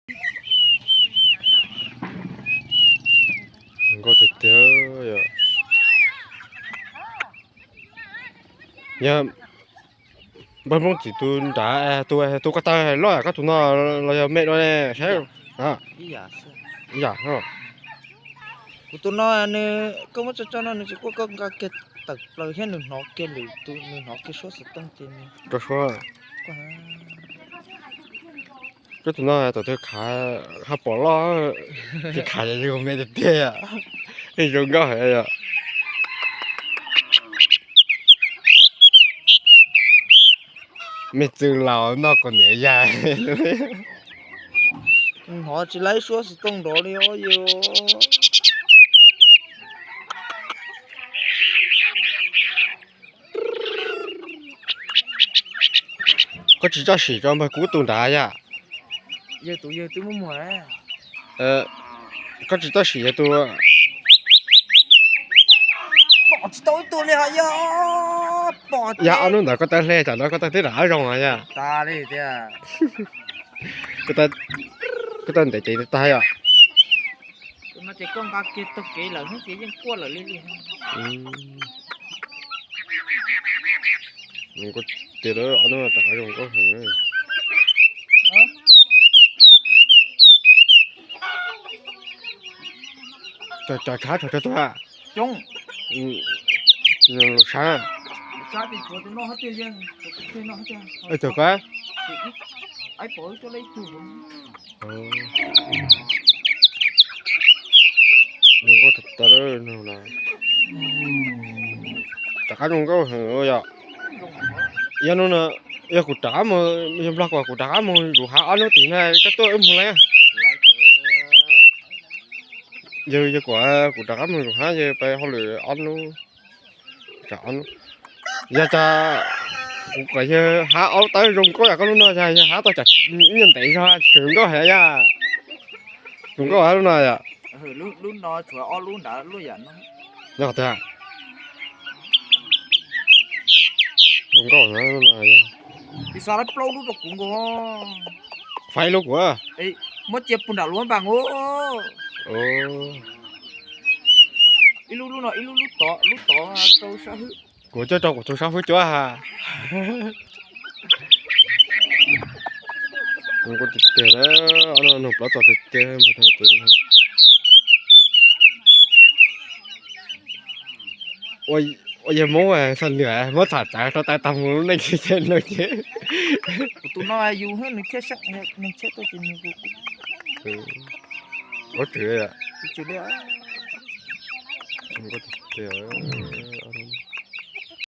Zoo nkauj tiag tiag. Yog npawg Hmoob Txwm tus nrad, tus, tus ko taw loj koj tus no los yog me no ne saib. Ib yam. Kuv tus no nws, koj muab tso tso no nws tsis quaj, koj nqa kiag tawm plaws thiab nws hnov kiag lwm tus, nws hnov kiag suab xov tooj ces nws rau suab. Koj tus no thaum twg khav, khav pom loj, ces khav yog me tiag tiag, zoo nkauj heev yom. Me txwv laus noj kaus hniav yaig. Hnov tsis laib suab xov tooj nrov li os yog. Koj tsis txawj sim rau npawg kuv tus nrad yom? Yawg tus yawg twb muaj muag. Koj tsis txawj sim yog tus. Pom tsis tau ib tug li hos yog. Pom yog ob hnub ntawd koj tawv hle, tsam no koj tawv tib rov qab zoo yog. Tas li tiag. Koj tawv ntev ces tag yom. Tus no ces koj nqa kiag taug kev lawm xwb ces yeej quaj lawm li li. Tias ob hnub rov qab zoo nkauj heev. Cov tshav tshav tuag. Lus sab. Cov koj. Zoo nkauj tag tag no. Rov qab zoo nkauj heev yom. Yog no, yog kuv rov qab mus, yog Nplog kom kuv rov qab mus zuv hav ob hnub tim no koj tuaj wb mus lawm. Yog, yog kuv, kuv rov qab mus zuv hav yog peb hauj lwm ob hnub. Yog cas kuv kom yawg hav aub tawb zoo nkauj yam koj lub no, yog hav tau cas ib nyuag ntev zog tseem zoo nkauj heev yom. Zoo nkauj lub no yom. Nyob qhov twg? Zoo nkauj na. Faib lub kuv. Muab cia puag nram luag npas os. Ib lub lub no ib lub lub tod, lub tod rau sab hwb. Kuv coj rau kuv tus sab hwb cuab ha. Zoo nkauj tiag tiag, ob no nug plaub txog tiag tiag. Ua yawg Hmoob xav nws muab tham txawv rau taw tag mus lub neej txhia no ces. Kuv tus no yus nws thiaj seej, neeg tshiab tuaj ces nws kuv. Ua tw. Tsis tsw li.